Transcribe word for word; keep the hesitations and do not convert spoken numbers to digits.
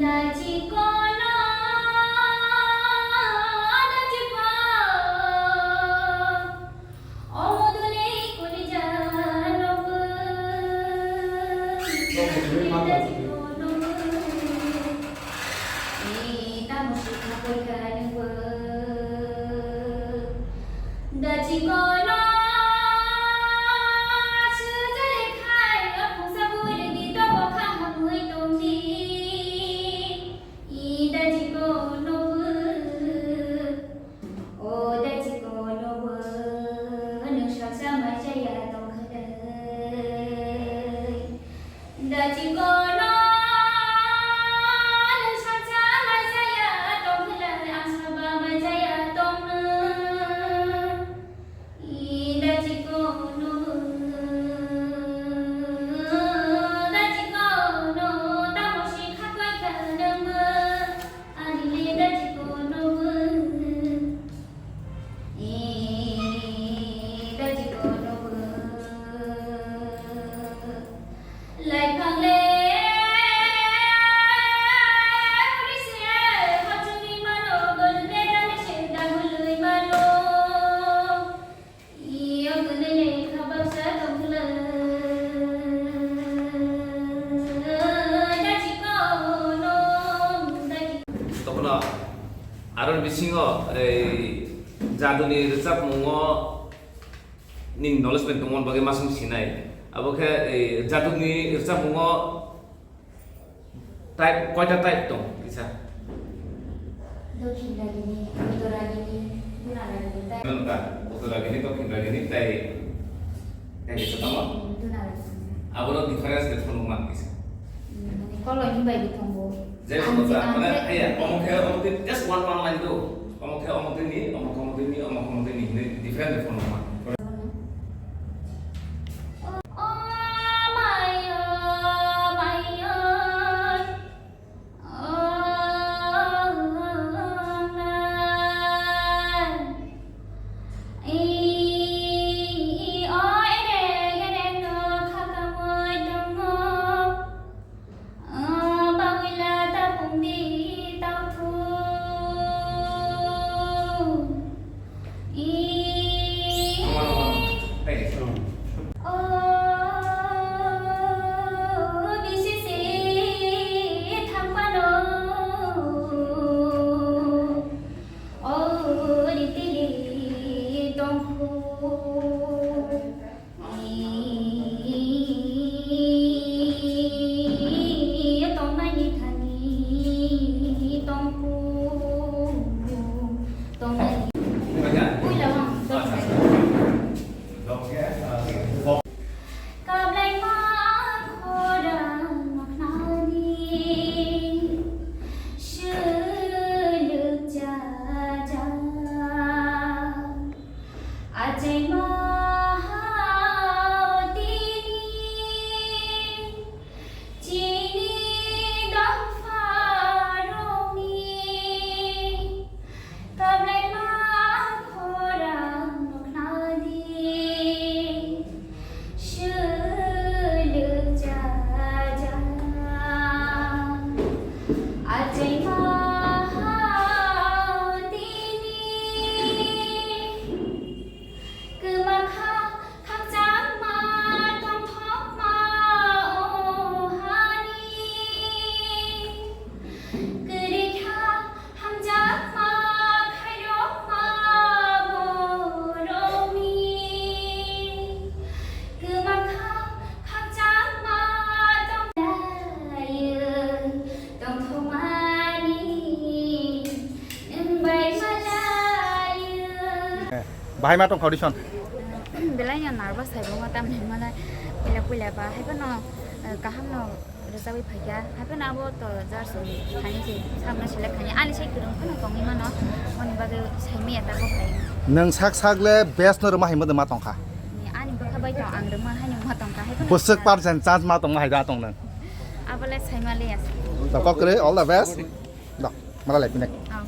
Dachi kono, dachi ko, omo dole kuli jano bo. Dachi kono bo. E tamo sikha koi kha nung bo. Dachi kono, sujale khai, aphung sabule di tobo kha hamui tongdi. I dachi kono bo, o dachi kono bo, nwng saksa mai chaya tongkha dai. Dachi kono, nwng saksa mai chaya tongkha dai, ang saba mai chaya tongno. I dachi kono, dachi kono, tamo si khakoi kha nungbo, ani le dachi kono bo. I dachi kono bo. Laiphang le, uri se, hachuni mano, golbe rani se, dagului mano. Iyo kene le khabak sa tongla. Dachi kono, dachi. Tokno, aro bisingo, ei, jaduni rwchapmungo, nini knowledge bai tongmani bagwi masing sinai. Abo khe, ei, jaduni rwchapmungo type, koita type tong kisa? Dokhin ragini, Uttor ragini, Duna ragini, tai. Nang ka, Uttor ragini, Dokhin ragini, tai, tai kisa tamo? Duna ragini. Abono difference de phunukma kisa. Hmm, mane koloi ni bai bi tongo. Je ang phunukma, ang mane, je aya, omo khe, omo khe, just one, one line do. Omo khe omo twi ni, omo khe omo twi ni, omo khe omo twi ni hinwi different different wngma. Bawila tapung di tau thu. I. Hey. O, bisi si thang pano. O, ritili tong khu. Achaima hao tini chini dongpharokni kaplaima khorang nuknadi. Suluk jaja achaima hao tini. Kwmakha khakchangma tongthokma o hani. Kwrwikha hamjakma khairokma borokni. Kwmakha khakchangma tonglaio tongthokmani nwng bai malaio. Bahai ma tong audition? Belai no nervous hai bo ma tamni hwnmale puila puila ba hai phano, eh, kaham no rwchapwi phaikha, hai phano abo to just thani se samno select thani ani sai kwrwng phano tongwi mano, moni bagwi sai maya ta bo phai. Nwng sak sak le best no rwma hai ma tongkha? Ani bwkha bai to ang rwma hai no ma tongkha hai phano. Bwswk percent chance ma tongma hai da tong nwng? Abo le sai ma le ya. To kok kwrwi, all the best. Da, mala lai pinai. Oh.